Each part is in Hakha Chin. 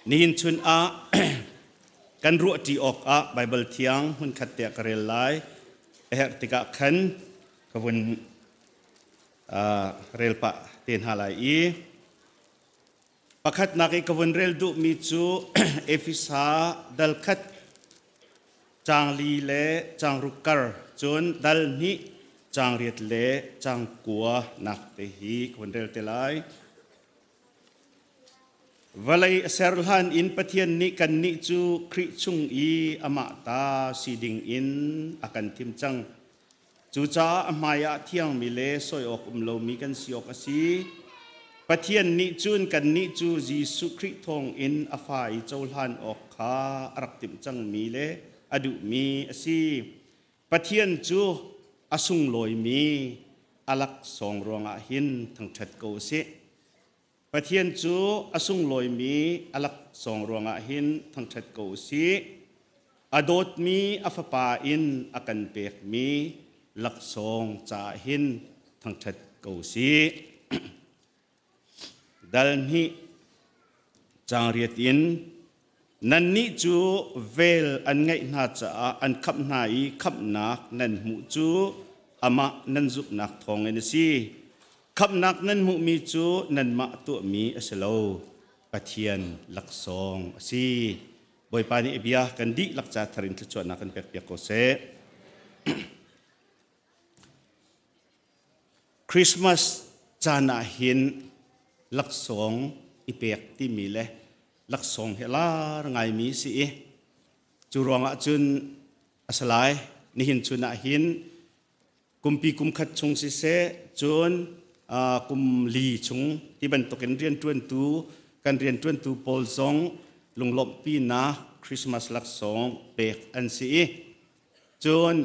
Nihin chun ah kan ruahṭi awkah Baibal Thiang hmunkhat te ah ka rel lai. A herh tikah khan ka vun rel pah te hna lai i pakhatnak i ka vun rel duhmi cu Efesa dal khat caang li le caang ruk kar cun dal hnih caang riat le caang kua nak te hi ka vun rel te lai. Vawlei a ser hlan in Pathian nih kannih cu Khrih chung i amah ta si ding in a kan thim cang. Cucaah a hmaiah thiangmi le sawi awk um lomi kan si awk a si. Pathian nih cun kannih cu Jesuh Khrih thawngin a fa i cohlan awk kha a rak timh cangmi le a duhmi a si. Pathian cu a sunglawimi a laksawng ruangah hin thangṭhat ko u sih. Pathian cu a sunglawimi a laksawng ruangah hin thangṭhat ko u sih. A dawtmi a fapa in a kan pekmi laksawng caah hin thangṭhat ko u sih. Dal hnih caang riat in nannih cu vel an ngeih hna caah an khamh hna i khamhnak nan hmuh cu amah nan zumhnak thawngin a si. Khamhnak nan hmuhmi cu nanmah tuahmi a si lo, Pathian laksawng a si. Bawipa nih a bia kan dihlak ca thar in thluachuahnak kan pekpiak ko seh. Christmas caan ah hin laksawng i pek timi le laksawng hi a lar ngaimi si i cu ruangah cun a si lai. Nihin chun ah hin kumpi kum khat chung siseh cun kum li chung ti bantukin rianṭuantu kan rianṭuantu pawl zong lunglawmhpinak Christmas laksawng pek an si i cun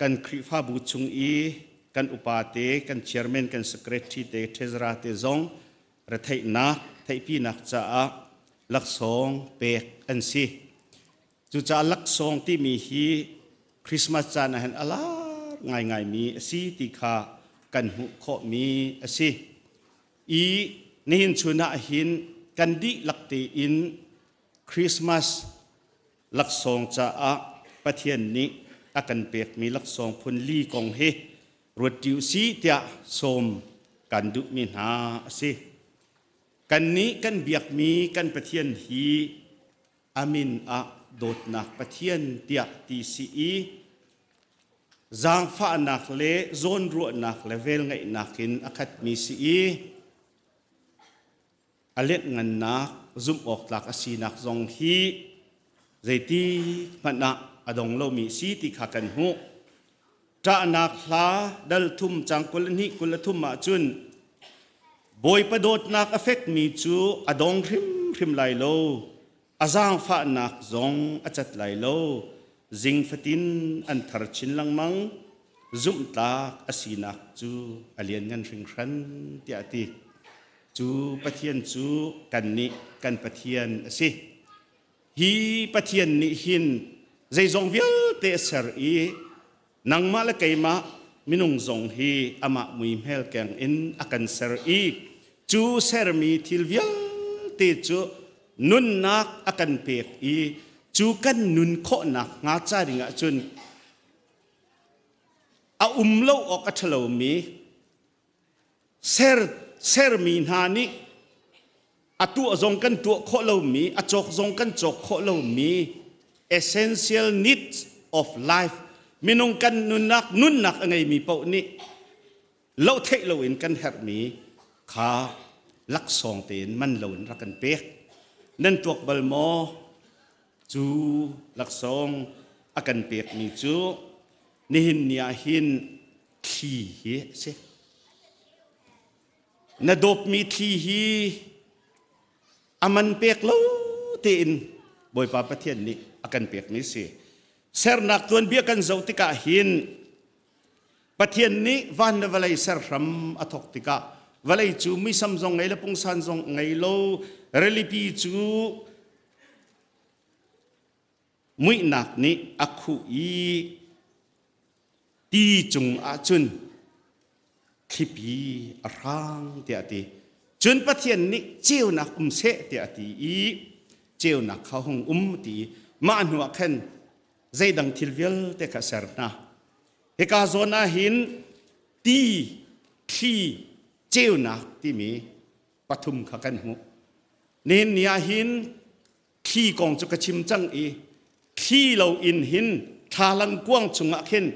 Kan Khrihfabu chung i kan upa te, kan chairman, kan secretary te, treasurer te zong retheihnak, theihpinak caah laksawng pek an si. Cucaah laksawng timi hi Christmas caan ah hin a lar ngaingaimi a si ti kha kan hmuh khawhmi a si. I nihin chun ah hin kan dihlak tein Christmas laksawng caah Pathian nih a kan pekmi laksawng phun li kong hi ruat ṭi usih tiah sawm kan duhmi hna a si. Kannih kan biakmi kan Pathian hi a min ah dawtnak Pathian tiah ti si i zaangfahnak le zawnruahnak le velngeihnak in a khatmi si i A lianhngannak zumh awk tlak a sinak zong hi zeiti hmanh ah a dong lomi si ti kha kan hmuh. Ṭahnak hla dal thum cang 22 23 ah cun Bawipa dawtnak a fekmi cu a dong hrimhrim lai lo, a zaangfahnak zong a cat lai lo. Zing fatin an thar chin lengmang, zumhtlak a sinak cu a lianngan hringhran tiah a ti. Cu Pathian cu kannih kan Pathian a si. Hi Pathian nih hin zeizong vialte a ser i nangmah le keimah minung zong hi amah muihmel keng in a kan ser i cu sermi thil vialte cu nunnak a kan pek i cu kan nun khawhnak hnga ca dingah cun a um lo awk a ṭhalomi Ser, sermi hna nih a tuah zong kan tuah khawh lomi, a cawk zong kan cawk khawh lomi essential needs of life minung kan nunnak nunnak a ngeimi paoh nih lo theih loin kan herhmi kha laksawng tein man loin rak kan pek. Nan tuak bal maw? Cu laksawng a kan pekmi cu nihin ni ah hin thli hi a si. Na dawpmi thli hi a man pek lo tein Bawipa Pathian nih a kan pekmi si. Sernak tuanbia kan zoh tikah hin Pathian nih van le vawlei ser hram a thawk tikah vawlei cu muisam zong ngei le pungsan zong ngei lo rilipi cu muihnak nih a khuh i ti cung ahcun. Thlipi a hrang tiah a ti. Cun Pathian nih ceunak um seh tiah a ti i ceunak kha hung um ti i mah hnuah khan zeidang thil vialte kha a ser hna. Hika zawn ah hin ti, thli, ceunak timi pathum kha kan hmuh. Nihin ni ah hin thli kong cu ka chim cang i thli lo in hin thlalang kuang chungah khin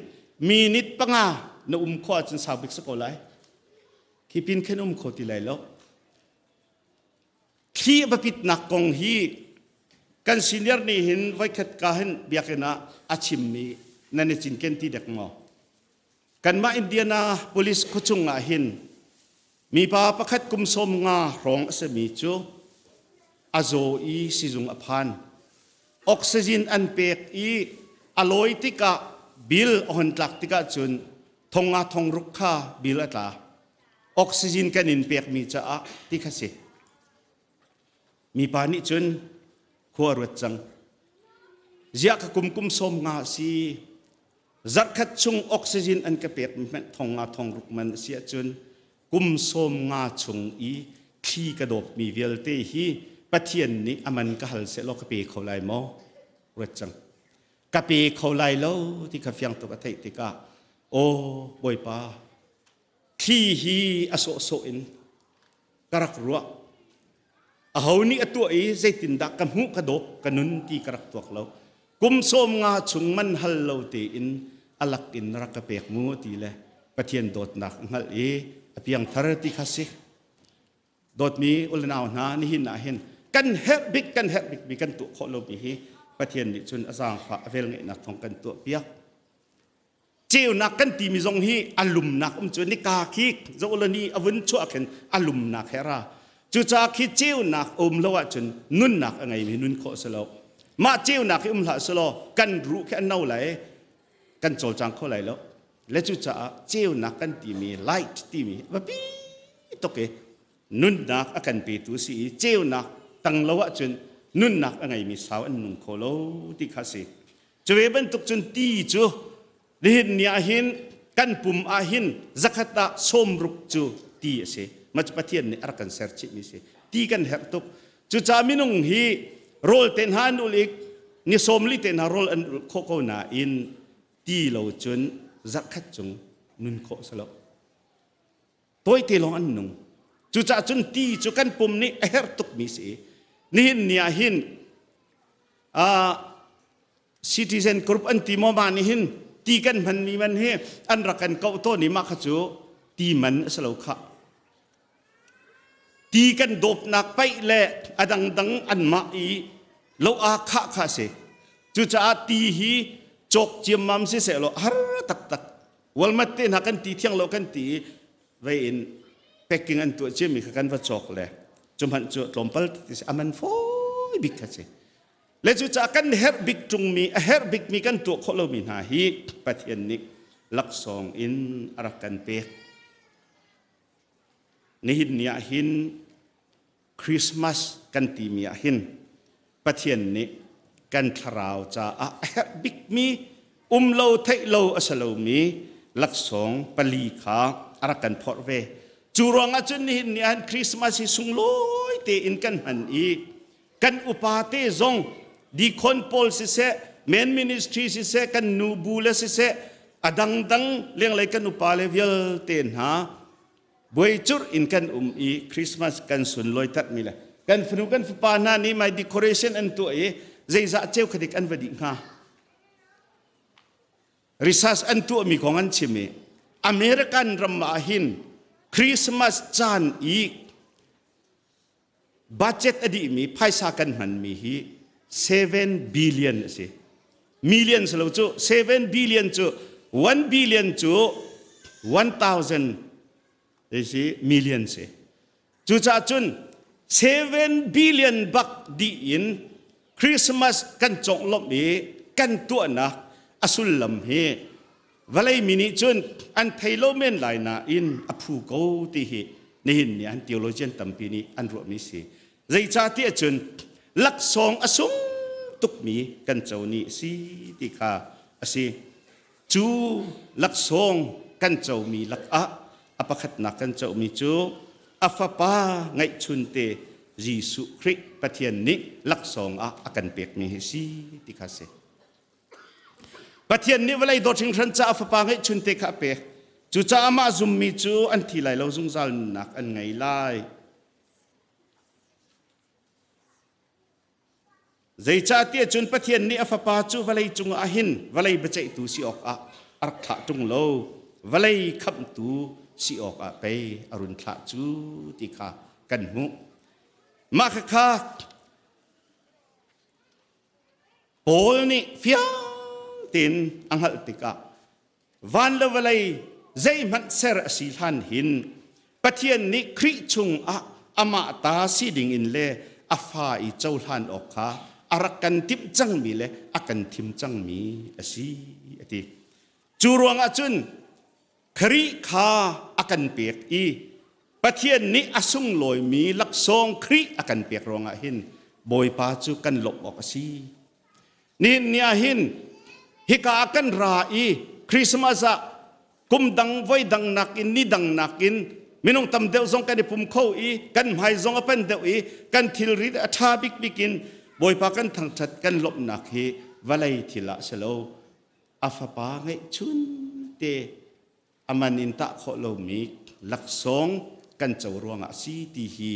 minute panga na um khawh ahcun sau bik si ko lai. Khi pin khin um kho ti lai lo. Thli a biapitnak kong hi kan senior nih hin voikhat ka hin biakinn ah a chimmi nan i cinken ti dek maw? Kanmah Indiana police khuachung ah hin mipa pakhat kum 50 hrawng a simi cu a zaw i sizung a phan. Oxygen an pek i a lawi tikah bill a hon tlak tikah cun thong nga thong ruk kha bill a tla. Oxygen kan in pekmi caah ti kha si. Mipa nih cun khua ruat cang. Ziah ka kum kum 50 si zarkhat chung oxygen an ka pek mi hmanh thong nga thong ruk man a si ahcun kum 50 chung i thli ka dawpmi vialte hi Pathian nih a man ka hal sehlaw ka pe kho lai maw? Ruat cang. Ka pe kho lai lo ti kha fiang tuk a theih tikah aw Bawipa Thli hi a sawhsawh in ka rak ruah. Aho nih a tuah i zeitindah ka hmuh ka dawp ka nun ti ka rak tuak lo. Kum 50 chung man hal lo tein a lak in rak ka pek mu ti le Pathian dawtnak a hngalh i a piangthar ti kha si. Dawtmi ulenau hna nihin ah hin kan herh bik kan herh bikmi kan tuah khawh lomi hi Pathian nih cun a zaangfah a velngeihnak thawng kan tuah piak. Ceunak kan timi zong hi a lumnak um cu nika khi zohlani a vun chuah khin a lumnak he ra. Cucaah khi ceunak um lo ahcun nunnak a ngeimi nun khawh si lo. Mah ceunak hi um hlah selaw kan ruh khi a no lai kan cawlcang kho lai lo. Le cucaah ceunak kan timi light timi biapi tuk i nunnak a kan petu si i ceunak tang lo ahcun nunnak a ngeimi sau an nung kho lo ti kha si. Cu ve bantuk cun ti cu nihin ni ah hin kan pum ah hin zakhat ah 60 cu ti a si. Mah cu Pathian nih a rak kan ser chihmi si. Ti kan herh tuk. Cucaah minung hi rawl te hna an ulh i ni 40 te hna rawl an ulh khawh ko nain ti lo cun zarhkhat cung nun khawh si lo. Tawite lawng an nung. Cucaah cun ti cu kan pum nih a herh tukmi si i nihin ni ah hin citizen group an ti maw mah nih hin ti kan hmanmi man hi an rak kan koh tawn i mah kha cu ti man a si lo khah. Ti kan dawpnak paih le a dangdang anmah i lo aa khah kha a si. Cucaah ti hi cawk ciammam si sehlaw har taktak. Walmart te hna kan ti thiang lo kan ti i vei in packing an tuah ciami kha kan va cawk le cu hmanh cu tlawmpal ti si a man fawi bik kha si. Le cucaah kan herh bik ṭungmi a herh bikmi kan tuah khawh lomi hna hi Pathian nih laksawng in a rak kan pek. Nihin ni ah hin Christmas kan timi ah hin Pathian nih kan thlarau caah a herh bikmi um lo theih lo a si lomi laksawng pali kha a rak kan phorh ve. Cu ruangah cun nihin ni ah hin Christmas hi sunglawi tein kan hman i kan upa te zong deacon pawl siseh men ministry siseh kan nu bu le siseh a dangdang lenglei kan upa le vialte hna buaicurh in kan um i Christmas kan sunlawi mi le kan fanu kan fapa hna nih mai decoration an tuah i zeizah ceu khadik an va dih hnga research an tuahmi kong an chim i American ram ah hin Christmas caan i budget a dihmi phaisa kan hmanmi hi 7 billion a si. Million si lo cu 7 billion cu 1 billion cu 1000 si million si. Cucaah cun 7 billion bak dih in Christmas kan conglawmh i kan tuahnak a sullam hi Vawlei mi nih cun an thei lo men lai nain a phu ko ti hi nihin ni an theologian tampi nih an ruahmi si. Zeicahtiah cun laksawng a sung tukmi kan co ni a si ti kha a si. Cu laksawng kan comi lakah A pakhatnak kan cohmi cu a fapa ngeihchunte Jesuh Khrih Pathian nih laksawng ah a kan pekmi hi si ti kha si. Pathian nih vawlei dawt hringhran caah a fapa ngeihchunte kha a pek. Cucaah amah zummi cu an thi lai lo zungzal nunnak an ngei lai. Zeicahtiah cun Pathian nih a Fapa cu vawlei cungah hin vawlei biaceihtu si awkah a rak thlah ṭung lo, vawlei khamhtu si awkah pei a run thlah cu ti kha kan hmuh. Mah khakha Paul nih fiang tein a hngalh tikah van le vawlei zeihmanh ser a si hlan hin Pathian nih Khrih chungah amah ta si dingin le a fa i cohlan awk kha a rak kan timh cangmi le a kan thim cangmi a si a ti. Cu ruangah cun Khrih kha a kan pek i Pathian nih a sunglawimi laksawng Khrih a kan pek ruangah hin Bawipa cu kan lawmh awk a si. Nihin ni ah hin hika ah kan ra i Christmas ah kum dang voi dang nakin ni dang nakin minung tam deuh zong kan i pum kho i kan hmai zong a pan deuh i kan thilri a ṭha bikbik in Bawipa kan thangṭhat kan lawmhnak hi vawlei thil ah si lo a fapa ngeihchun te a man in tah khawh lomi laksawng kan co ruangah a si ti hi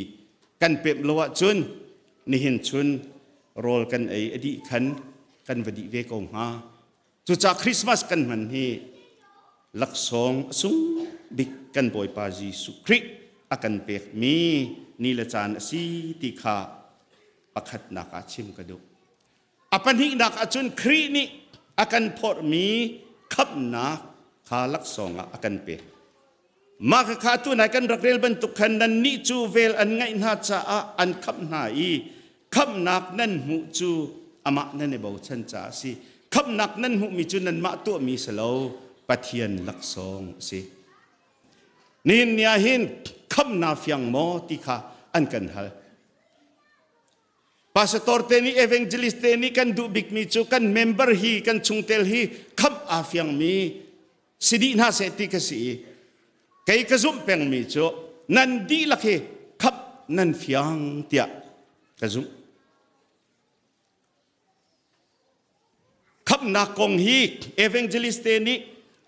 kan pemh lo ahcun nihin chun rawl kan ei a dih khan kan va dih ve ko hnga. Cucaah Christmas kan hman hi laksawng a sung bik kan Bawipa Jesuh Khrih a kan pekmi ni le caan a si ti kha pakhatnak ah chim ka duh. A pahnihnak ahcun Khrih nih a kan phorhmi khamhnak kha laksawng ah a kan pek. Mah khakha tunai kan rak rel bantuk khan nannih cu vel an ngaih hna caah an khamh hna i khamhnak nan hmuh cu amah nan i bochan caah a si. Khamhnak nan hmuhmi cu nanmah tuahmi si lo, Pathian laksawng a si. Nihin ni ah hin khamhnak fiang maw ti kha an kan hal. Pastor te nih evangelist te nih kan duh bikmi cu kan member hi kan chungtel hi khamh aa fiangmi si dih hna seh ti ka si i kei ka zumh pengmi cu nan dihlak hi khamh nan fiang tiah ka zumh. Khamhnak kong hi evangelist te nih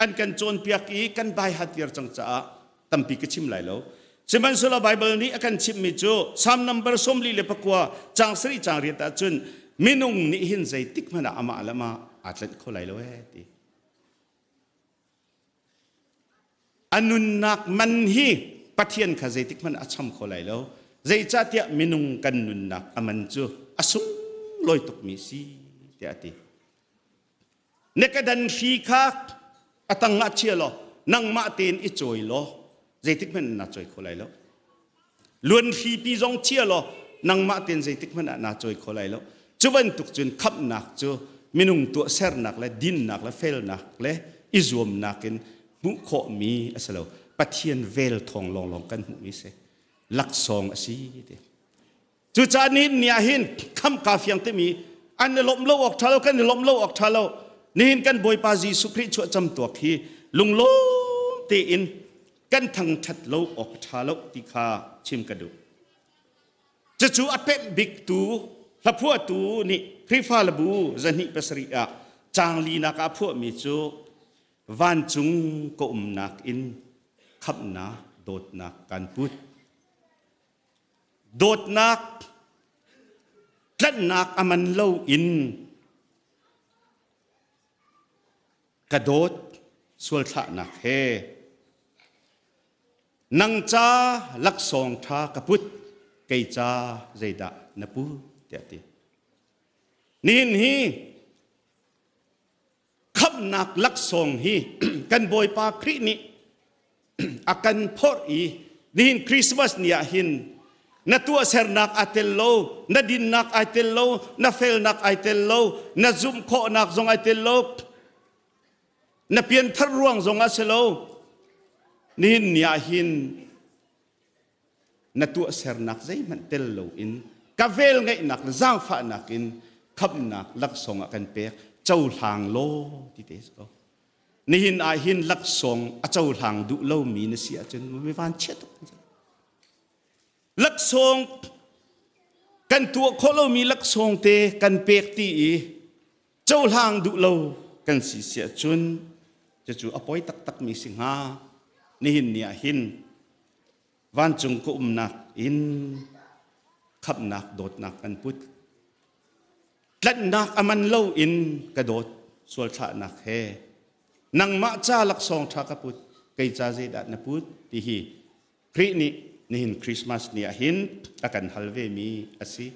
an kan cawnpiak i kan baihat viar cang caah tampi ka chim lai lo. Sihmanhsehlaw Bible nih a kan chimhmi cu Psalm number 49 caang sarih caang riat ahcun minung nih hin zeitik hmanh ah amah le amah aa tlanh kho lai lo ee ti. A nunnak man hi Pathian kha zeitik hmanh a cham kho lai lo. Zeicahtiah minung kan nunnak a man cu a sunglawi tukmi si tiah a ti. Na kedan hri kha a tang ah chia law nangmah tein i cawi law zeitik hmanh naa cawi kho lai lo. Luan hripi zong chia law nangmah tein zeitik hmanh ah naa cawi kho lai lo. Cu bantuk cun khamhnak cu minung tuahsernak le dinnak le felnak le i zuamnak in hmuh khawhmi a si lo. Pathian vel thawng lawnglawng kan hmuhmi si. Laksawng a si ti. Cucaah nihin ni ah hin khamka fiang timi an i lawmh lo awk ṭha lo kan i lawmh lo awk ṭha lo nihin kan Bawipa Jesuh Khrih chuah camtuak hi lunglawm tein kan thangṭhat lo awk ṭha lo ti kha chim ka duh. Cucu a pemh biktu hlaphuahtu nih Khrihfa labu zahnih pasarih ah caang linak ah a phuahmi cu vancung ka umnak in khamhnak dawtnak kan put. Dawtnak tlanhnak a man lo in ka dawt sualthlahnak he nang ca laksawng ṭha ka put kei ca zeidah na pu tiah a ti. Nihin hi khamhnak laksawng hi kan Bawipa Khrih nih a kan phorh i nihin Christmas ni ah hin na tuahsernak aa tel lo, na dinnak ai tel lo, na felnak ai tel lo, na zumh khawhnak zong ai tel lo, na pianthar ruang zong ah si lo. Nihin ni ah hin na tuahsernak zeihmanh tel loin ka velngeihnak le zaangfahnak in khamhnak laksawng ah kan pek cohlang law ti te si ko. Nihin ah hin laksawng a cohlang duh lomi na si ahcun mi vanchiat tuk. Laksawng kan tuah khawh lomi laksawng te kan pek ti i cohlang duh lo kan si si ahcun cucu a poi taktakmi si hnga. Nihin ni ah hin vancung ka umnak in khamhnak dawtnak kan put. Tlanhnak a man lo in ka dawt sual thlahnak he nangmah ca laksawng ṭha ka put kei ca zeidah na put ti hi Khrih nih nihin Christmas ni ah hin a kan hal ve mi a si.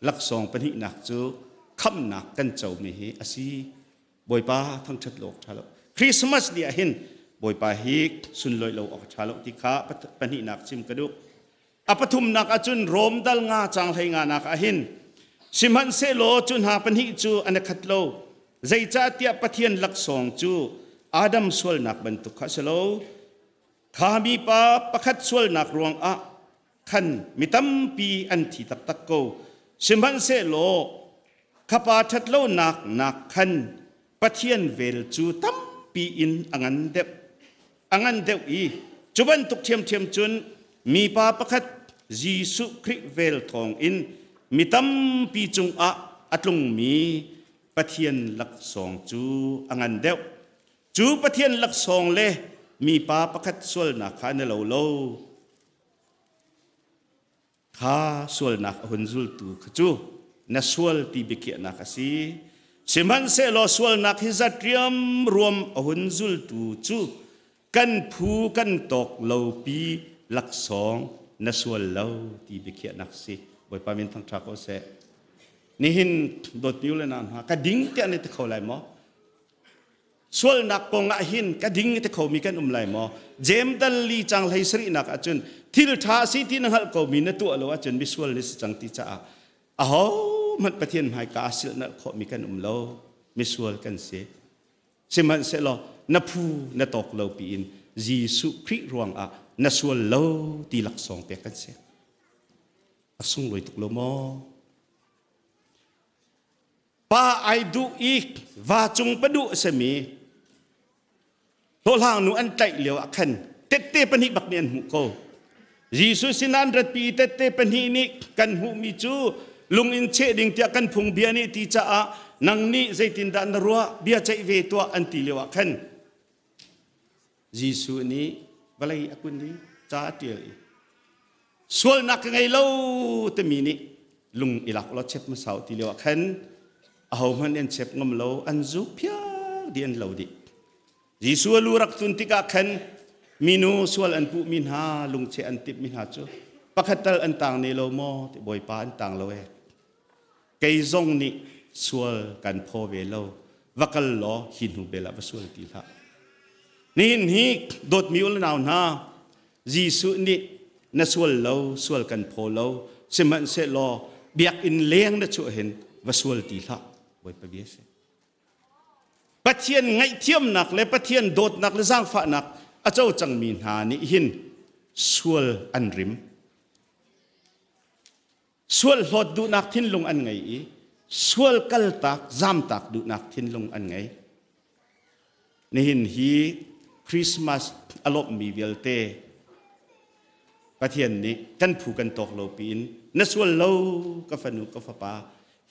Laksawng pahnihnak cu khamhnak kan comi hi a si. Bawipa thangṭhat lo awk ṭha lo. Christmas ni ah hin Bawipa hi sunlawih lo awk ṭha lo ti kha pahnihnak chim ka duh. A pathumnak ahcun Rom dal nga cang hlei nga nak ah hin sihmanhsehlaw cu hna pahnih cu an i khat lo. Zeicahtiah Pathian laksawng cu Adam sualnak bantuk kha a si lo. Kha mipa pakhat sualnak ruangah khan mi tampi an thi taktak ko. Sihmanhsehlaw khapa ṭhatlonak nak khan Pathian vel cu tampi in a ngan deuh. A ngan deuh i cu bantuk ṭhiamṭhiam cun mipa pakhat Jesuh Khrih vel thawngin mi tampi cungah a tlungmi Pathian laksawng cu a ngan deuh. Cu Pathian laksawng le mipa pakhat sualnak kha na lo lo. Kha sualnak a hun zultu kha cu na sual ti biakhiahnak a si. Sihmanhsehlaw sualnak hi zat riamruam a hun zultu cu kan phu kan tawk lopi laksawng na sual lo ti biakhiahnak si. Bawipa min thangṭha ko seh. Nihin dawtmi u le nau hna, ka ding tiah na ti kho lai maw? Sualnak kong ah hin ka ding te khomi kan um lai maw? Jem dal li cang hlei sarihnak ahcun thil ṭha a si ti na hngalh komi na tuah lo ahcun misual na si cang ti caah aho hmanh Pathian hmaika ah silhnalh khawhmi kan um lo. Misual kan si. Sihmanhsehlaw na phu na tawk lo piin Jesuh Khrih ruangah na sual lo ti laksawng pek kan si. A sunglawi tuk lo maw? Pa ai duh i va cung paduh a simi hlawhhlang nu an tlaih lio ah khan tette pahnih bak nih an hmuh ko. Jesuh sin an ratpi i tette pahnih nih kan hmuhmi cu lung in cheh ding tiah kan phung bia nih ti caah nang nih zeitindah na ruah bia ceih ve tuah an ti lio ah khan Jesuh nih vawlei a kun i ca a ṭial i sualnak ka ngei lo timi nih lung i lak law chep hmasa u ti lio ah khan ahohmanh an chep ngam lo, an zuk phiar dih, an lo dih. Jesuh a lu rak tun tikah khan minu sual an puhmi hna lungcheh an timhmi hna cu pakhat tal an tang ne lo maw ti Bawipa an tang lo ee. Kei zong nih sual kan phaw ve lo, va kal law hi hnu bel ah va sual ti hlah. Nihin hi dawtmi u le nau hna, Jesuh nih na sual lo, sual kan phaw lo, sihmanhsehlaw biakinn leng na chuah hin va sual ti hlah, Bawipa bia si. Pathian ngaihthiamnak le Pathian dawtnak le zaangfahnak a co cangmi hna nih hin sual an rim. Sual hlawt duhnak thinlung an ngei i sual kaltak, zamtak duhnak thinlung an ngei. Nihin hi Christmas a lawmhmi vialte Pathian nih kan phu kan tawk lo piin na sual lo ka fanu ka fapa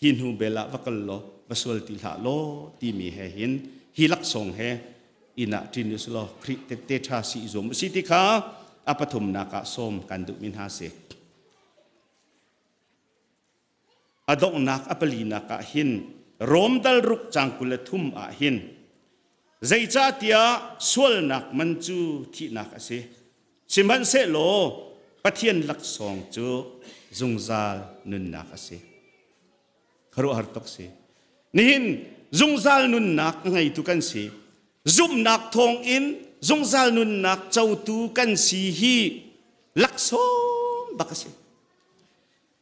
hi hnu bel ah va kal law va sual ti hlah law timi he hin hi laksawng he inn ah ṭin usih law Khrih tette ṭha si i zuam usih ti kha a pathumnak ah sawm kan duhmi hna si. A donghnak a palinak ah hin Rom dal ruk cang 23 ah hin zeicahtiah sualnak man cu thihnak a si, sihmanhsehlaw Pathian laksawng cu zungzal nunnak a si. Khuaruahhar tuk si. Nihin zungzal nunnak ngeitu kan si. Zumhnak thawngin zungzal nunnak cotu kan si hi laksawng bak a si.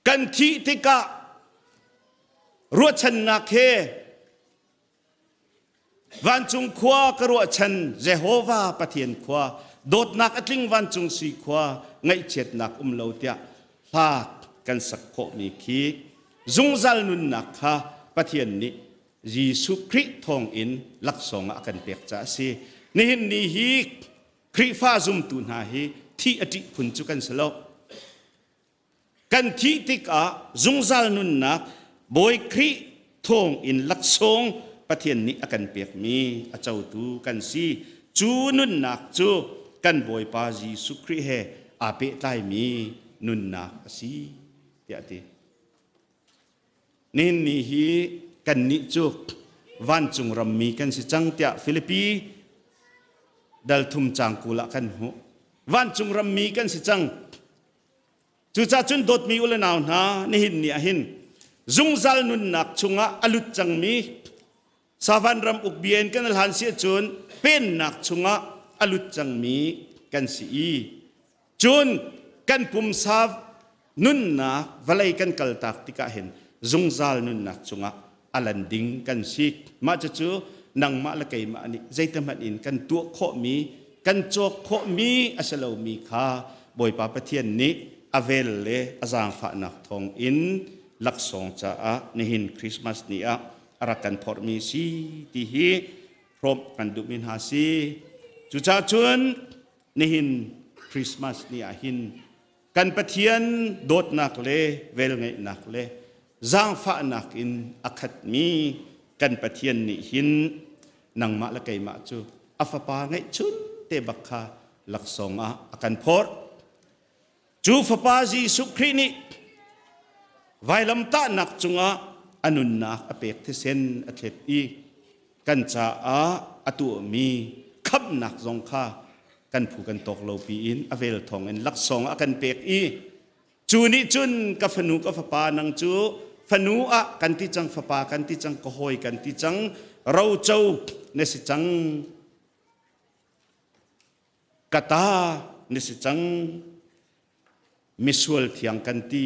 Kan thih tikah ruahchannak he vancung khua ka ruahchan, Jehovah Pathian khua, dawtnak a tling vancung sui khua, ngaihchiatnak um lo tiah hla kan sak khawhmi khi zungzal nunnak kha Pathian nih Jesuh Khrih thawngin laksawng ah a kan pek caah a si. Nihin ni hi Khrihfa zumtu hna hi thih a ṭih phun cu kan si lo. Kan thih tikah zungzal nunnak Bawi Khrih thawng in laksawng Pathian nih a kan pekmi a cotu kan si. Cu nunnak cu kan Bawipa Jesuh Khrih he aa pehtlaimi nunnak a si tiah a ti. Nihin ni hi kannih cu vancung rammi kan si cang tiah Filipi dal thum caang 20 ah kan hmuh. Vancung rammi kan si cang. Cucaah cun dawtmi u le nau hna, nihin ni ah hin zungzal nunnak chungah a lut cangmi Savan ram uk bia in kan hlan si ahcun pennak chungah a lut cangmi kan si i cun kan pumsa nunnak vawlei kan kaltak tikah hin zungzal nunnak chungah a lan ding kan si. Mah cucu nangmah le keimah nih zeitihmanh in kan tuah khawhmi, kan cawk khawhmi a si lomi kha Bawipa Pathian nih a vel le a zaangfahnak thawng in laksawng caah nihin Christmas ni ah a rak kan phorhmi si ti hi hrawmh kan duhmi hna si. Cucaah cun nihin Christmas ni ah hin kan Pathian dawtnak le velngeihnak le zaangfahnak in a khatmi kan Pathian nih hin nangmah le keimah cu a fapa ngeihchun te bak kha laksawng ah a kan phorh. Cu fapa Jesuh Khrih nih vailamtahnak cungah a nunnak a pek thisen a thlet i kan caah a tuahmi khamhnak zong kha kan phu kan tawk lo piin a vel thawng in laksawng a kan pek i cu nih cun ka fanu ka fapa nang cu fanu ah kan ti cang, fapa kan ti cang, ka hawi kan ti cang, roco na si cang, ka ta na si cang, misual thiang kan ti,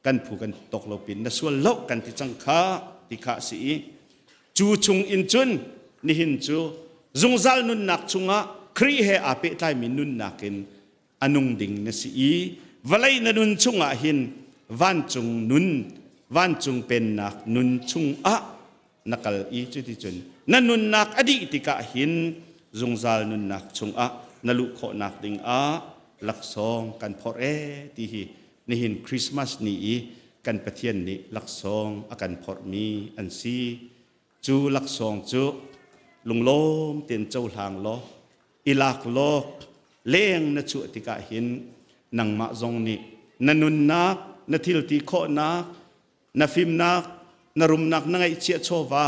kan phu kan tawk lo pin na sual lo kan ti cang kha ti kha a si i cu chung in cun nihin cu zungzal nunnak chungah Khrih he aa pehtlaimi nunnak in a nung ding na si i vawlei na nun chungah hin vancung nun, vancung pennak nun chungah na kal i cuticun na nunnak a dih tikah hin zungzal nunnak chungah na luh khawhnak ding ah laksawng kan phorh ee ti hi nihin Christmas ni i kan Pathian nih laksawng a kan phorhmi an si. Cu laksawng cu lunglawm tein cohlang law i lak law leng na chuah tikah hin nangmah zong nih na nunnak, na thilti khawhnak, na fimnak, na rumnak, na ngaihchiah chawva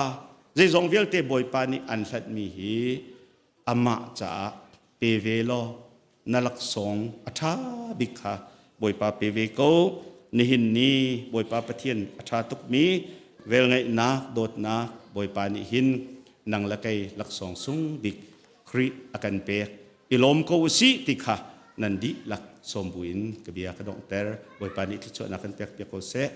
zeizong vialte Bawipa nih an hlatmi hi amah caah pe ve law na laksawng a ṭha bik kha Bawipa pe ve ko. Nihin ni Bawipa Pathian a ṭha tukmi velngeihnak, dawtnak Bawipa nih hin nang le kei laksawng sung bik Khrih a kan pek. I lawm ko usih ti kha nan dihlak sawm buin ka bia ka donghter. Bawipa nih thluachuahnak kan pek piak ko seh.